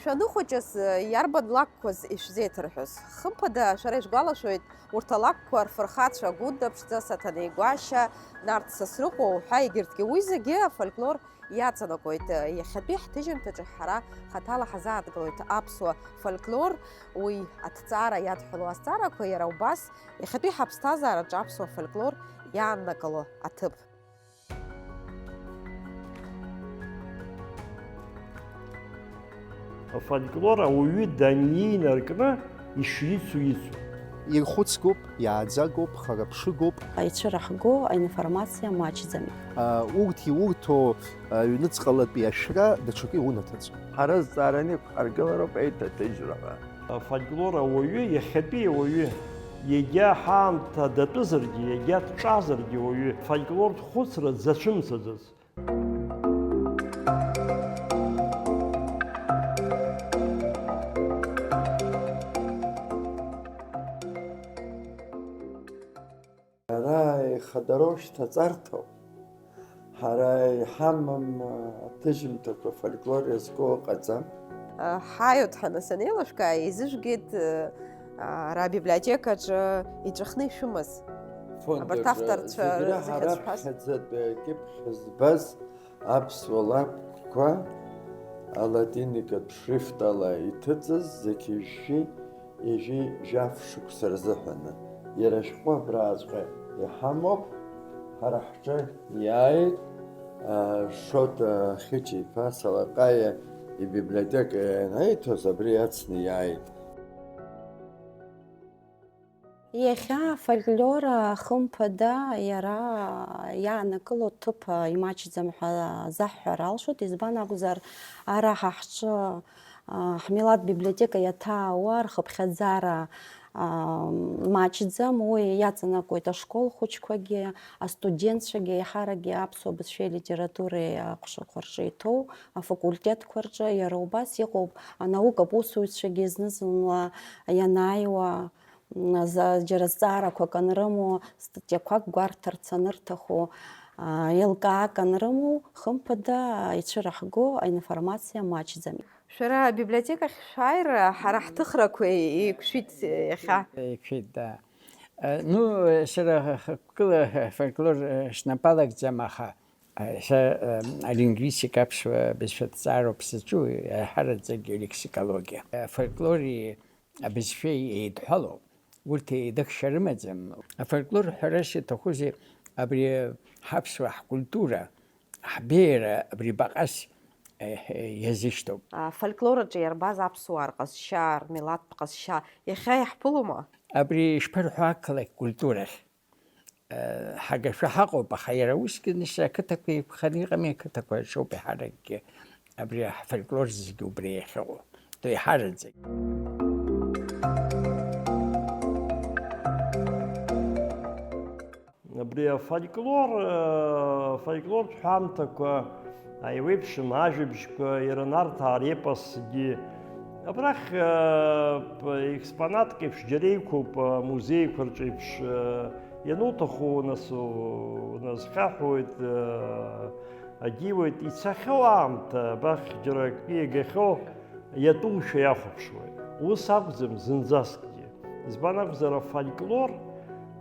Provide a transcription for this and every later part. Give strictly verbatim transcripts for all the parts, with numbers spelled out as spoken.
Шәаныхәыҷыз, иарбан лакәқәаз ишәзеиҭарҳәоз? Хымԥада, шәара ишәгәалашәоит, урҭ алакәқәа рфырхацәа Гәында Ԥшӡа, Саҭанеи Гәашьа, Нарҭ Сасрыҟәа уҳәа егьырҭгьы. Уи зегьы афольклор иаҵанакуеит. Иахьатәи ҳҭыжьымҭаҿы ҳара хаҭала ҳазааҭгылоит аԥсуа фольклор, уи аҭҵаара иадҳәалоу азҵаарақәа, иара убас иахьатәи ҳаԥсҭазаараҿы аԥсуа фольклор иааннакыло аҭыԥ. Афольклор ауаҩы даниеинаркны ишицу ицу. Ирхәыцгоуп, иааӡагоуп, хараԥшыгоуп. Ицәырҳго аинформациа маҷӡам. А, урҭ иурҭо, а, ҩныҵҟалатәи ашәра даҽакы иунаҭаҵәҟьоуп. Ҳара зҵаараны иқәҳаргылароуп еиҭаҭыжьра ҳәа. Афольклор ауаҩы, иахьатәи ауаҩы, егьа ҳаамҭа датәызаргьы, егьа дҿазаргьы ауаҩы, фольклортә хәыцра дзацәымцаӡац. Ара ихадароу шьҭаҵарҭоуп. Ҳара иҳамам аҭыжьымҭақәа, фольклор иазку ыҟаӡам. Ҳаиуеит ҳәа санеилышәкаа, изыжәгеит, ара абиблиотекаҿы иҵәахны ишәымаз. Фонд абарҭ аҿы авторцәа зегь раҳа зыхьӡ шәҳәаз. Раԥхьаӡатәи акьыԥхь збаз аԥсуа лакәқәа алатинитәатә шрифт ала иҭыҵыз зқьи жәшәи ижәи жәаф шықәса рзыҳәаны. Иара ашәҟәы абраҵәҟьа иҳамоуп, ҳара ҳҿы иааит, а, Шоҭа Хьыча-иԥа Салаҟаиа ибиблиотека ианаиҭоз абри иацны иааит. Иахьа афольклор, хымԥада, иара иаанакыло ҭыԥ имаҷӡам ҳәа заҳҳәар алшоит, избан акәзар, ара ҳа ҳҿы, а, ҳмилаҭ библиотека иаҭаауа рхыԥхьаӡара, а, маҷӡам, уи иаҵанакуеит ашкол хәыҷқәагьы, астудентцәагьы, еиҳаракгьы аԥсуа бызшәеи литературеи аҟәшақәа рҿы иҭоу афакультетқәа рҿы, иара убас иҟоуп анаукатә усзуҩцәагьы зны-зынла ианааиуа, џьара зҵаарақәак анрымоу, статиақәак гәарҭарц анырҭаху, еилкаак анрымоу, хымԥада, ицәырҳго аинформациа маҷӡам. Шәара абиблиотекахь шәааир, ҳара ҳҭыхрақәа еиқәшәеит иахьа. Еиқәшәеит, да. Ну, сара хықәкыла фольклор снапалагӡам, аха са алингвистика, аԥсуа бызшәа ҭҵаароуп сзаҿу, еиҳараӡак лексикологиа. Афольклори абызшәеи еидҳәалоуп, урҭ еидыхшьа рымаӡам. Афольклор ҳәарас иаҭахузеи, абри ҳаԥсуа ҳкультура, ҳбеиара абри баҟас, еҳ, иазышьҭоуп. Афольклор аҿы иарбаз аԥсуаа рҟазшьа, рмилаҭтә ҟазшьа иахьа иаҳԥылома? Абри ишԥарҳәо ақалақь культурахь? Ҳагашәа ҳаҟоуп, аха иара усгьы, нас, ақыҭақәа еиқәханы иҟами, ақыҭақәа рҿоуп еиҳаракгьы абри ҳфольклор зегьы убри иахьыҟоу, еиҳараӡак. Абри афольклор, афольклортә ҳәамҭақәа, аиуеиԥшым ажәабжьқәа, иара Нарҭаа репосгьы, абрахь, э, п-, експонатк еиԥш џьара иқәуп, амузеиқәа рҿы еиԥш, э, иануҭаху унас-, уназхьаҳәуеит, э, агьиуеит, ицахьоу аамҭа, абахь џьара акгьы иагахьоу иатәушәа иахәаԥшуеит. Ус акәӡам зынӡаскгьы. Избан акәзар, афольклор,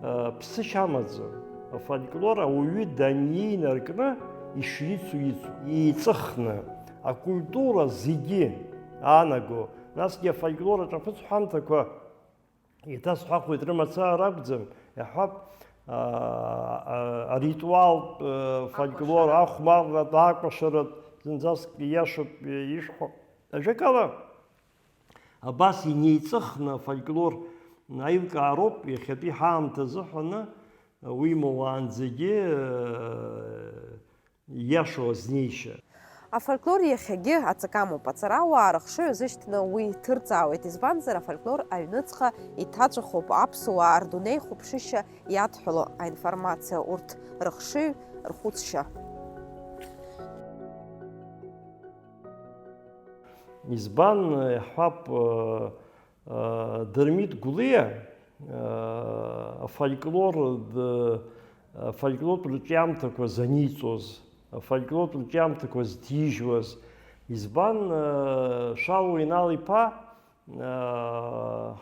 э, ԥсышьа амаӡам. Афольклор ауаҩы даниеинаркны ишицу ицу, еиҵыхны, акультура зегьы аанаго, насгьы афольклор аҿы ахәыцҳәамҭақәа еиҭасҳәахуеит, рымацара ракәӡам, иаҳҳәап, а, а, аритуалтә, э, фольклор, ахәмарратә, акәашаратә, зынӡаск ииашоуп, э, ишәҳәо. Ажәакала, абас инеиҵыхны афольклор аилкаароуп иахьатәи ҳаамҭа азыҳәаны, уимоу уаанӡагьы, э, ииашоу азнеишьа. Афольклор иахьагьы аҵакы амоуп. Аҵарауаа рыхшыҩ азышьҭны уи ҭырҵаауеит, избанзар, афольклор аҩныҵҟа иҭаҵәахуп аԥсуаа рдунеихәаԥшышьа иадҳәало аинформациа, урҭ рыхшыҩ, рхәыцшьа. Избан, иаҳҳәап, Дырмит Гәлиа афольклор, афольклортә рҿиамҭақәа заниҵоз, афольклортә рҿиамҭақәа зҭижьуаз, Избан, Шалуа Инал-иԥа,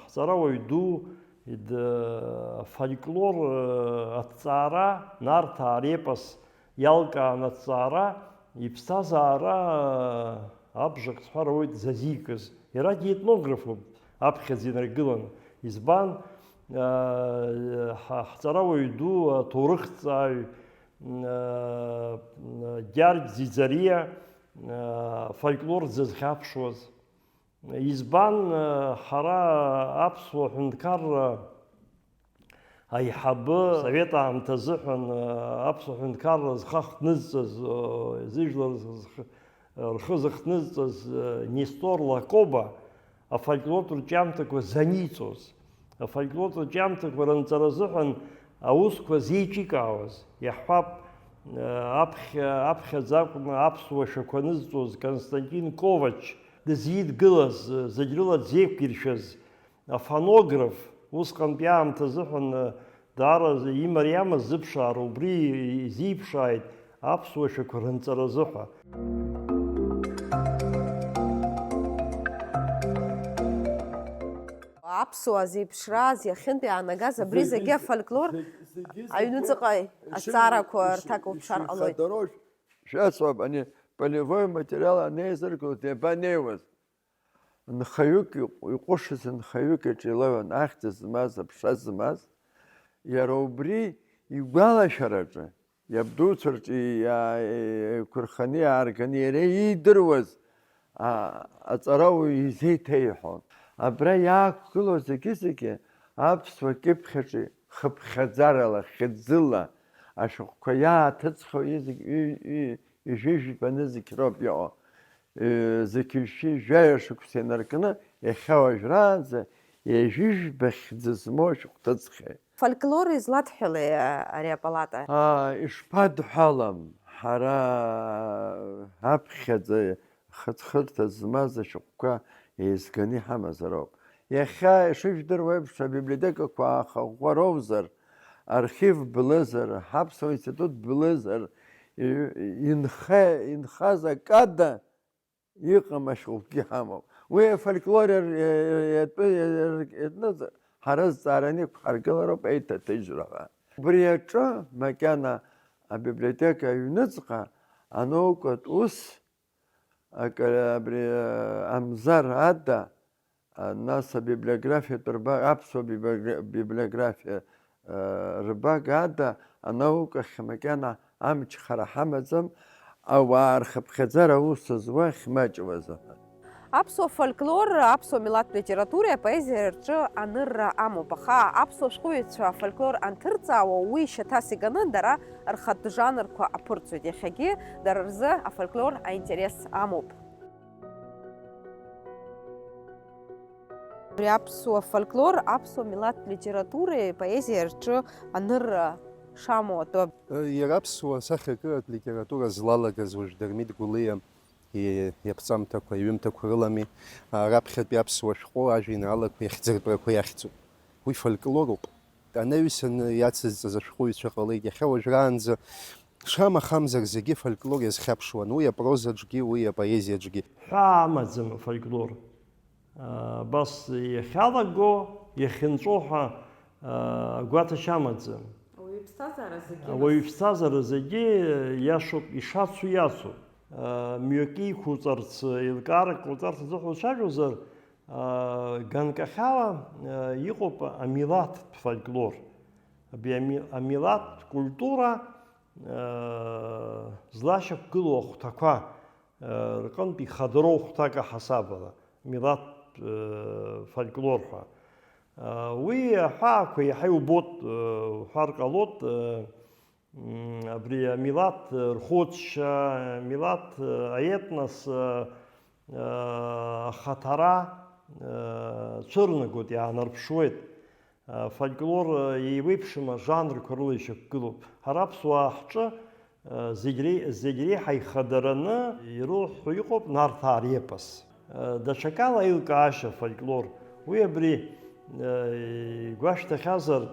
ҳҵарауаҩ ду, ид-, афольклор, аҭҵаара, Нарҭаа репос иалкаан аҭҵаара, иԥсҭазаара, абжак сҳәар ауеит, зазикыз. Иара диетнографуп, аԥхьаӡа инаргылан. Избан? Ҳа-, ҳҵарауаҩ ду, аҭоурыхҭҵааҩ, Гьаргь Ӡиӡариа, афольклор дзызхьаԥшуаз. Избан, ҳара аԥсуа ҳәынҭқарра аиҳабы, асовет аамҭа азыҳәан аԥсуа ҳәынҭқарра зхы ахҭнызҵаз, зыжәлар зхы, рхы зыхҭнызҵаз Нестор Лакоба афольклортә рҿиамҭақәа заниҵоз, афольклортә рҿиамҭақәа рынҵара азыҳәан аусқәа зеиҿикаауаз, иаҳҳәап, аԥхьа, аԥхьаӡа акәны аԥсуа шәақәа анызҵоз Константин Ковач дызидгылаз, зегь рыла дзеиқәиршәаз, афонограф, усҟантәи аамҭа азыҳәан, даара имариамыз зыԥшаара убри изиԥшааит аԥсуа шәақәа рынҵаразы ҳәа. Аԥсуаа зеиԥшраз, иахьынтә иаанагаз абри зегьы афольклор аҩныҵҟа азҵаарақәа рҭак уԥшаар ҟалоит. Шәасоуп, ани полевой материал анеизыргоз, иабанеиуаз? Нхаҩык иҟә-, иҟәышыз нхаҩык иҿы илеиуан, ахьӡ змаз, аԥша змаз. Иара убри игәалашәараҿы, иабдуцәа рҿы иаа-, еиқәырханы иаарганы иара иидыруаз, а, аҵарауаҩ изеиҭеиҳәон. Абра иаақәгылоу зегьы-зегьы аԥсуа кьыԥхьаҿы хыԥхьаӡарала, хьыӡыла ашәҟәқәа иааҭыҵхьоу изегь ҩ-, ҩ-, ҩажәи жәба нызқь роуп иҟоу. Зқьи жәшәи жәаҩа шықәса инаркны, иахьа уажәраанӡа ҩажәи жәба хьӡы змоу ашәҟәы ҭыҵхьеит. Фольклор изладҳәалеи ари апалата? Аа, ишԥадҳәалам, ҳара аԥхьаӡа хыҵхырҭа змаз ашәҟәқәа еизганы иҳамазароуп. Иахьа, ишыжәдыруа еиԥш, абиблиотекақәа аахаӷәӷәа роузар, архив блызар, ҳаԥсуа институт блызар, и-, инха-, инхаз акада иҟам ашәҟәгьы ҳамоуп. Уи афольклор иар-, иа-, иатәы иа-, иа-, иатәны ҳара зҵаараны иқәҳаргылароуп аиҭаҭыжьра ҳәа. Убри аҿы макьана абиблиотека аҩныҵҟа анаукатә ус акы, абри, Амзар Ада, а, нас абиблиографиатә рба-, аԥсуа библиогра-, библиографиа, а, рбага ада анаукахь макьана амчхара ҳамаӡам, ауаа рхыԥхьаӡара аус зуа ахьмаҷуаз азы. Аԥсуа фольклор, аԥсуа милаҭтә литературеи апоезиеи рҿы анырра амоуп, аха аԥсуа шәҟәыҩҩцәа афольклор анҭырҵаауа, уи шьаҭас иганы дара рхатә жанрқәа аԥырҵоит. Иахьагьы дара рзы афольклор аинтерес амоуп. Абри аԥсуа фольклор аԥсуа милаҭтә литературеи поезиеи рҿы анырра шамоу атәы. Иара аԥсуа сахьаркыратә литература злалагаз уажә Дырмит Гәлиа и-, иаԥҵамҭақәа, иҩымҭақәа рылами, а, раԥхьатәи аԥсуа шәҟәы ажәеинраалақәа иахьӡыртәрақәа иахьӡуп. Уи фольклоруп. Анаҩсан иацызҵаз ашәҟәыҩҩцәа ҟалеит, иахьа уажәраанӡа, шамахамзар, зегьы фольклор иазхьаԥшуан, уи апрозаҿгьы, уи апоезиаҿгьы. Ҳәаа амаӡам афольклор. Абас иахьалаго, иахьынҵәо ҳәа, а, агәаҭашьа амаӡам. Ауаҩы иԥсҭазаара зегьы Ауаҩы нас. Иԥсҭазаара зегьы, иашоуп, ишацу иацуп. А, мҩакы иқәуҵарц, еилкаарак ҟауҵарц азыҳәа уцәажәозар, а, ганкахьала, а, иҟоуп амилаҭтә фольклор. Абри ами-, амилаҭтә культура, а, злашьақәгылоу ахәҭақәа, рҟынтә ихадароу хәҭак аҳасабала, милаҭтә, э, фольклор ҳәа. Э, уи аҳәаақәа иаҳа иубоит, э, уҳәар ҟалоит, э, м, абри амилаҭ рхәыцшьа, амилаҭ, э, аетнос, э, э, ахаҭара, э, цәырнагоит, иаанарԥшуеит. Фольклор еиуеиԥшым ажанрқәа рыла ишьақәгылоуп. Ҳара аԥсуаа ҳҿы, зегь ре-, зегь реиҳа ихадараны ирылҳәо иҟоуп Нарҭаа репос. Даҽакала аилкаашьа фольклор, уи абри, игәашәҭахьазар,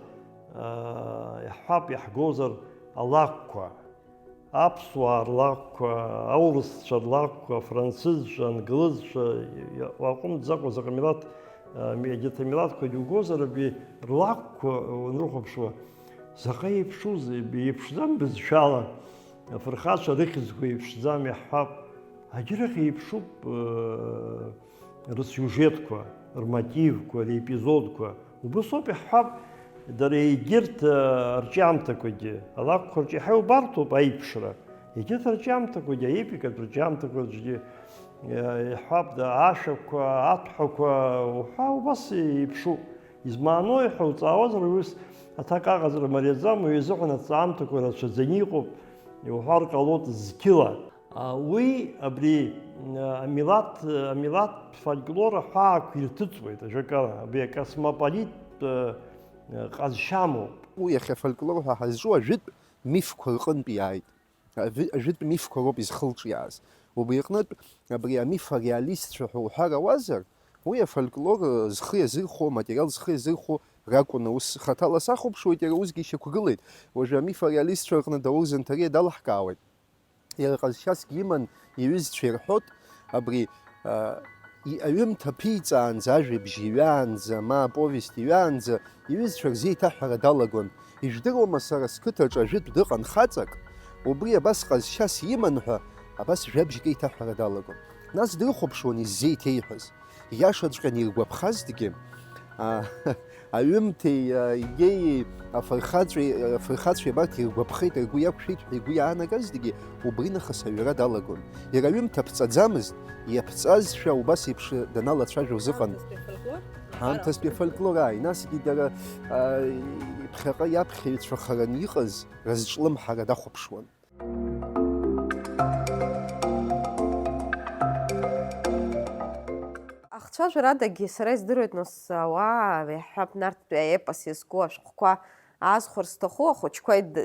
иаҳҳәап, иаҳгозар алакәқәа. Аԥсуаа рлакәқәа, аурысцәа рлакәқәа, афранцызцәа, англызцәа, уаҟәымҵӡакәа заҟа милаҭ, егьырҭ амилаҭқәагьы угозар, абри рлакәқәа уанрыхәаԥшуа, заҟа еиԥшузеи, еиԥшӡам бызшәала, афырхацәа рыхьӡқәа еиԥшӡам, иаҳҳәап, егьырахь еиԥшуп, рсиужетқәа, рмотивқәа, репизодқәа. Убыс ауп иаҳҳәап, дара егьырҭ, ы, арҿиамҭақәагьы. Алакәқәа рҿы иаҳа иубарҭоуп аиԥшра. Егьырҭ арҿиамҭақәагьы, аепикатә рҿиамҭақәа рҿгьы, ы, иаҳҳәап, да, ашәақәа, аҭәҳәақәа уҳәа убас еиԥшуп. Измаанои ҳәа уҵаауазар, уи ус аҭак аҟаҵара мариаӡам, уи азыҳәан аҭҵаамҭақәа рацәаӡаны иҟоуп, иуҳәар ҟалоит зқьыла. А, уи абри, а, амилаҭ, амилаҭтә фольклор аҳәаақәа ирҭыҵуеит, ажәакала, абри акосмополиттә, а, а, ҟазшьа амоуп. Уи иахьа фольклор ҳәа ҳазҿу ажәытә мифқәа рҟынтә иааит. Ажәы-, ажәытә мифқәа роуп изхылҿиааз. Убри аҟнытә, абри амиф ареалистцәа ҳәа уҳәар ауазар, уи афольклор, а, зхы иазырхәо, аматериал зхы иазырхәо ракәын. Ус хаҭала сахәаԥшуеит, иара усгьы ишьақәгылеит. Уажәы амиф ареалистцәа рҟны Даур Занҭариа далаҳкаауеит. Иара ҟазшьасгьы иман, иҩызцәа ирҳәоит, абри, а, и-, аҩымҭа ԥиҵаанӡа, ажәабжь иҩаанӡа, ма аповест иҩаанӡа, иҩызцәа рзеиҭаҳәара далагон. Ижәдыруама, сара сқыҭаҿы ажәытә дыҟан хаҵак, убри абас ҟазшьас иман ҳәа, абас жәабжьк еиҭаҳәара далагон. Нас дрыхәаԥшуан иззеиҭеиҳәаз. Иашаҵәҟьаны иргәаԥхазҭгьы, а, аҩымҭеи, а, идеиеи, афырхаҵәеи, афырхацәеи абарҭ иргәаԥхеит, ргәы иақәшәеит ҳәа игәы иаанагазҭгьы, убри нахыс аҩра далагон. Иара аҩымҭа ԥҵаӡамызт, иаԥҵазшәа убас еиԥш даналацәажәоз ыҟан. Ҳаамҭазтәи афольклор, ааи, насгьы дара, а, ԥхьаҟа иаԥхьаҩцәахараны иҟаз разҿлымҳара дахәаԥшуан. Ахцәажәарадагьы сара издыруеит, нас, ауаа, иаҳҳәап, Нарҭтәи аепос иазку ашәҟәқәа аазхәар сҭаху, ахәыҷқәа ид-,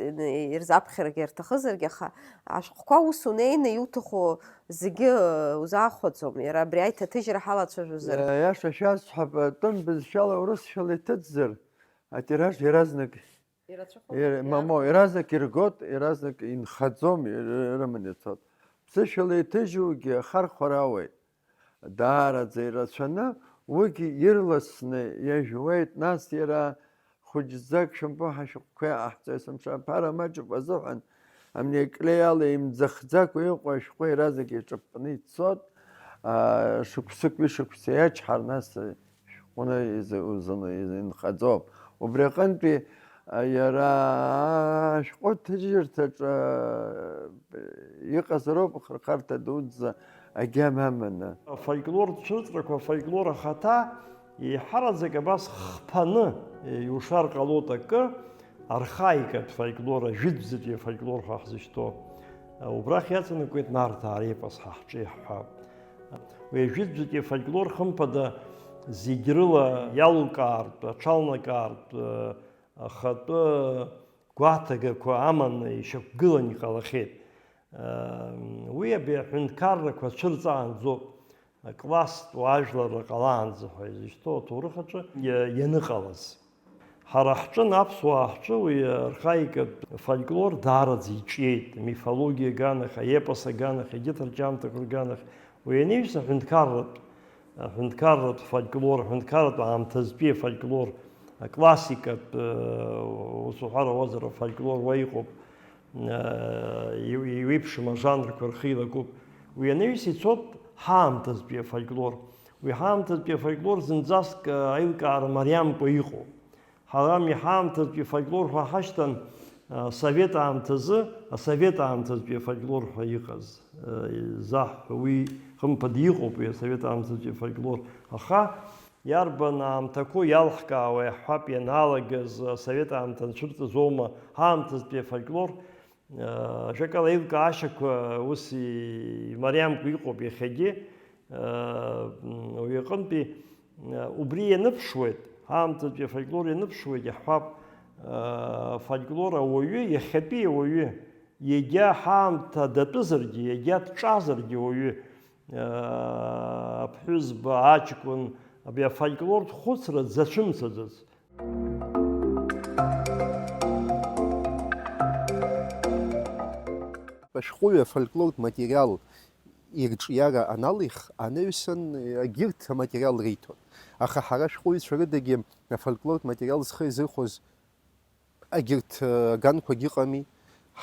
ирзаԥхьаргьы рҭахызаргьы, аха ашәҟәқәа ус унеины иуҭаху зегьы, э, узаахәаӡом. Иара абри аиҭаҭыжьра ҳалацәажәозар. Иа-, иаша шәасҳәап, тәым бызшәала урысшәала иҭыҵзар, атираж иаразнак Ирацәахоит. Ир-, мамоу, иаразнак иргоит, иаразнак инхаӡом, ир-, ирыманы ицоит. Ԥсышәала иҭыжьугьы ахархәара ауеит. Даараӡа ирацәаны, уигьы ирласны иажәуеит, нас иара хәыҷӡак шәымпы ҳашәҟәқәа иаҟаҳҵо есымша аԥара маҷуп азыҳәан, амни аклеи ала имӡахӡакәа иҟоу ашәҟәы иаразнак иҿаԥҟны ицоит, аа, шықәсык, ҩышықәса иачҳар, нас шәҟәны изы-, узыны-, изы-, инхаӡом. Убри аҟынтәи, а, иара ашәҟәы ҭыжьырҭаҿы, а, иҟазароуп ахырхарҭа дуӡӡа агьама аманы. Афольклортә цәырҵрақәа, афольклор ахаҭа еиҳараӡак абас хԥаны иушар ҟалоит акы, архаикатә фольклор, ажәытәӡатәи афольклор ҳәа ҳзышьҭоу. Убрахь иаҵанакуеит Нарҭаа репос ҳа ҳҿы иаҳҳәап. Уи ажәытәӡатәи афольклор, хымԥада, зегь рыла иалукаартә, аҽалнакаартә, ахатәы гәаҭагақәа аманы ишьақәгылан иҟалахьеит. Уи абри аҳәынҭқаррақәа цәырҵаанӡоуп, класстә уаажәларра ҟалаанӡа ҳәа изышьҭоу аҭоурых аҿы иа-, ианыҟалаз. Ҳара ҳҿын, аԥсуаа ҳҿы уи архаикатә фольклор даараӡа иҿиеит, амифологиа аганахь, аепос аганахь, егьырҭ арҿиамҭақәа рганахь. Уи анаҩс аҳәынҭқарратә, аҳәынҭқарратә фольклор, аҳәынҭқарратә аамҭазтәи афольклор, аклассикатә, э, ус уҳәар ауазар, афольклор уа иҟоуп, э, иу-, иуеиԥшым ажанрқәа рхы еилакуп. Уи анаҩс ицоит ҳаамҭазтәи афольклор. Уи ҳаамҭазтәи афольклор зынӡаск, э, аилкаара мариамкәа иҟоуп. Ҳара ами ҳаамҭазтәи фольклор ҳәа ҳашьҭан, а, асовет аамҭазы, асовет аамҭазтәи афольклор ҳәа иҟаз, а, заҳҳәо, уи хымԥада иҟоуп, уи асовет аамҭазтәи афольклор. Аха иарбан аамҭақәоу иалҳкаауа иаҳҳәап, ианалагаз асовет аамҭа анцәырҵызоума ҳаамҭазтәи афольклор? Ажәакала, аилкаашьақәа ус имариамкәа иҟоуп иахьагьы. Уи аҟынтәи, убри ианыԥшуеит, ҳаамҭатәи афольклор ианыԥшуеит, иаҳҳәап, афольклор ауаҩы, иахьатәи ауаҩы, егьа ҳаамҭа датәызаргьы, егьа дҿазаргьы ауаҩы, аԥҳәызба, аҷкәын, абри афольклортә хәыцра дзацәымцаӡац. Ашәҟәыҩҩы афольклортә материал ирҿиара аналих, анаҩсан егьырҭ аматериал риҭон. Аха ҳара ашәҟәыҩҩцәа рыдагьы афольклортә материал зхы изырхәоз егьырҭ, э, аганқәагь ыҟами.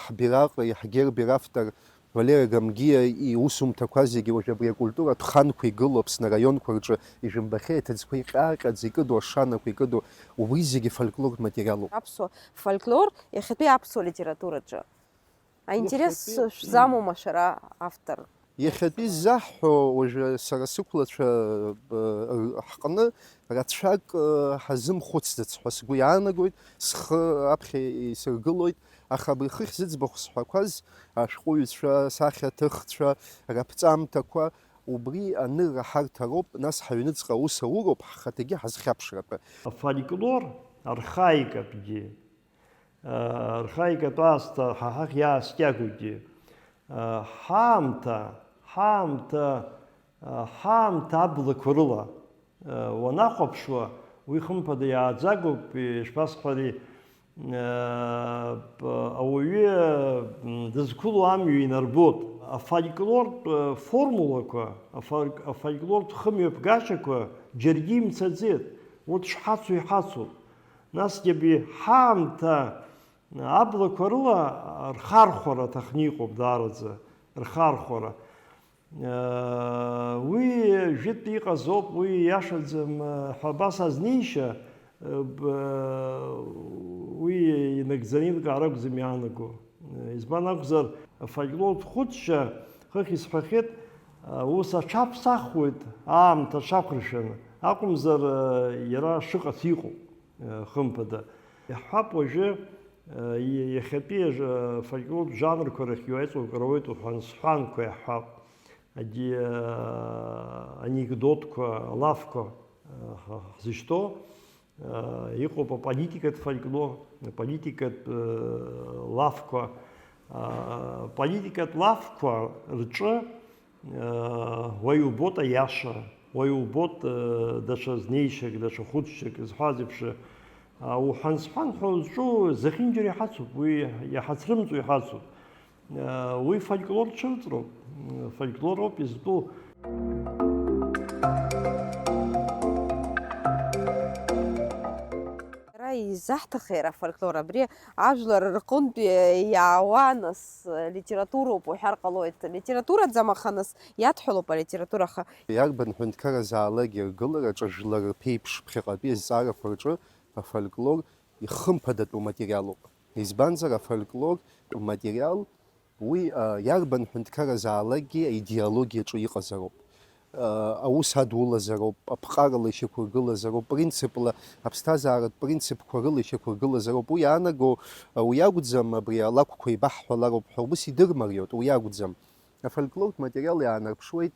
Ҳбираҟи ҳгерби равтор Валера Гамгиа иусумҭақәа зегьы уажә абри акультуратә ханқәа игылоу, Аԥсны араионқәа рҿы ижәымбахьеи аҭыӡқәеи ҟьаҟьаӡа икыду, ашанақәа икыду, уи зегьы фольклортә материалуп. Аԥсуа фольклор иахьатәи аԥсуа литератураҿы аинтерес Иахьатәи шәзамоума шәара автор? Иахьатәи ззаҳҳәо, уажәы сара сықәлацәа, э, р-, ҳҟны рацәак, э, ҳазымхәыцӡац ҳәа сгәы иаанагоит, схы аԥхьа исыргылоит, аха абри хыхь зыӡбахә сҳәақәаз, ашәҟәыҩҩцәа, асахьаҭыхцәа, раԥҵамҭақәа, убри анырра ҳарҭароуп, нас ҳаҩныҵҟа аус ауроуп, ҳхаҭагьы ҳазхьаԥшратәы. Афольклор архаикатәгьы, архаикатә аасҭа ҳа ҳахь иааскьагоугьы, ҳаамҭа, ҳаамҭа, ҳаамҭа аблақәа рыла уанахәаԥшуа, уи хымԥада иааӡагоуп, ишԥасҳәари, ауаҩы дызқәыло амҩа инарбоит. Афольклортә формулақәа, афольк-, афольклортә хымҩаԥгашьақәа џьаргьы имцаӡеит, урҭ шҳацу иҳацуп. Насгьы абри ҳаамҭа аблақәа рыла рхархәара аҭахны иҟоуп даараӡа, рхархәара. Уи жәытә иҟазоуп, уи ииашаӡам ҳәа абас азнеишьа, уи инагӡаны илкаара акәӡам иаанаго. Избан акәзар, афольклортә хәыцшьа, хыхь исҳәахьеит, ус аҽаԥсахуеит аамҭа аҽақәыршәаны, акәымзар, иара шыҟац иҟоуп. Хымԥада. Иаҳҳәап, уажәы, иахьатәи афольклортә жанрқәа рахь иуеиҵоу акыр ауеит, уҳәан-сҳәанқәа иаҳҳәап, ади-, анекдотқәа, алафқәа, ҳзышьҭоу, иҟоуп аполитикатә фольклор, аполитикатә лафқәа, аполитикатә лафқәа рҿы Уа иубоит аиаша, уа иубоит, э, даҽа знеишьак, даҽа хәыцшьак, изҳәаз еиԥш, а, уҳәан-сҳәан ҳәа узҿу зехьынџьара иҳацуп, уи иҳацрымҵуа иҳацуп. Э, уи фольклор цәырҵроуп, м, фольклор ауп изтәу. Ара изаҳҭахи ара афольклор? Абри ажәлар рҟынтә иаауа, нас, литературоуп уҳәар ҟалоит. Литератураӡам, аха, нас, иадҳәалоуп алитература, аха. Иарбан ҳәынҭқарразаалак иргылараҿы жәлар рԥеиԥш ԥхьаҟатәи азҵаарақәа рҿы афольклор ихымԥадатәу материалуп. Избанзар, афольклортә материал уи, а, иарбан ҳәынҭқарразаалакгьы аидеологиаҿы иҟазароуп. А, аус адулазароуп, аԥҟарала ишьақәыргылазароуп, принципла, аԥсҭазааратә принципқәа рыла ишьақәыргылазароуп. Уи иаанаго, а, уи акәӡам, абри алакәқәа еибаҳҳәалароуп ҳәа убыс идырмариоит, уи акәӡам. Афольклортә материал иаанарԥшуеит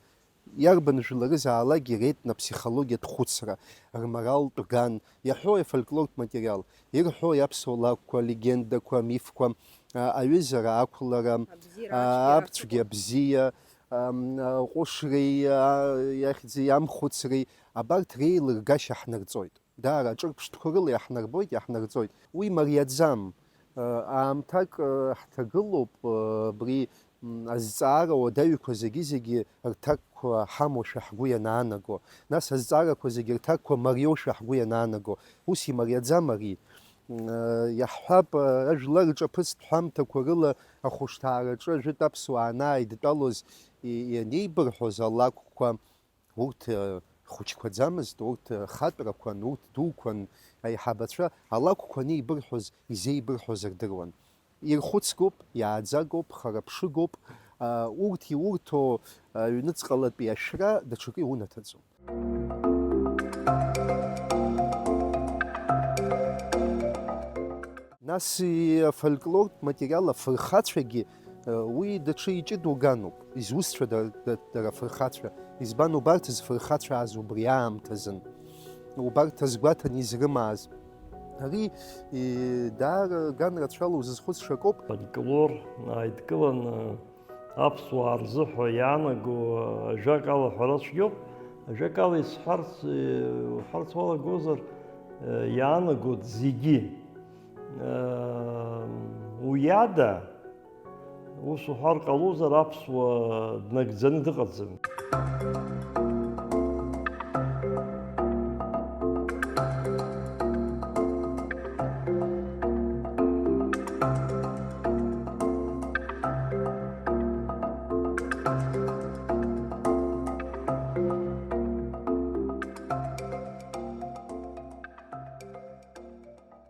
иарбан жәларызаалакгьы ретно-ԥсихологиатә хәыцра, рморалтә ган, иаҳәои афольклортә материал, ирҳәои аԥсуа лакәқәа, легендақәа, амифқәа, а, аҩызара, ақәлара, абзиара, а, ацәгьара, абцәгьа, абзиа, ам, аҟәышреи, а, иахьӡи амхәыцреи, абарҭ реилыргашьа ҳнарҵоит. Даара аҿырԥштәқәа рыла иаҳнарбоит, иаҳнарҵоит. Уи мариаӡам. Аамҭак ҳҭагылоуп абри азҵаара уадаҩқәа зегьы-зегьы рҭакқәа ҳамоушәа ҳгәы ианаанаго, нас азҵаарақәа зегьы рҭакқәа мариоушәа ҳгәы ианаанаго, ус имариаӡам ари. Иаҳҳәап, ажәлар рҿаԥыцтә ҳәамҭақәа рыла ахәышҭаараҿы ажәытә аԥсуаа анааидтәалоз, и-, ианеибырҳәоз алакәқәа, Урҭ, э, хәыҷқәаӡамызт, урҭ, э, хатәрақәан, урҭ дуқәан, аиҳабацәа алакәқәа анеибырҳәоз, изеибырҳәоз рдыруан. Ирхәыцгоуп, иааӡагоуп, хараԥшыгоуп, а, урҭ иурҭо, а, аҩныҵҟалатәи ашәра даҽакы иунаҭаӡом. Нас, и-, афольклортә материал афырхацәагьы, э, уи даҽа иҷыдоу гануп, изусҭцәада да-, дара афырхацәа? Избан убарҭ зфырхацәааз убри аамҭазын? Убарҭ азгәаҭаны изрымааз? Ари, и-, даара ган рацәала узызхәыцша акоуп. Афольклор ааидкыланы, аԥсуаа рзыҳәа иаанаго, ажәакала, ҳәара цәгьоуп. Ажәакала исҳәарц, уҳәарц уалагозар, иаанагоит зегьы. Уи ада, Ус уҳәар ҟалозар, аԥсуа днагӡаны дыҟаӡам.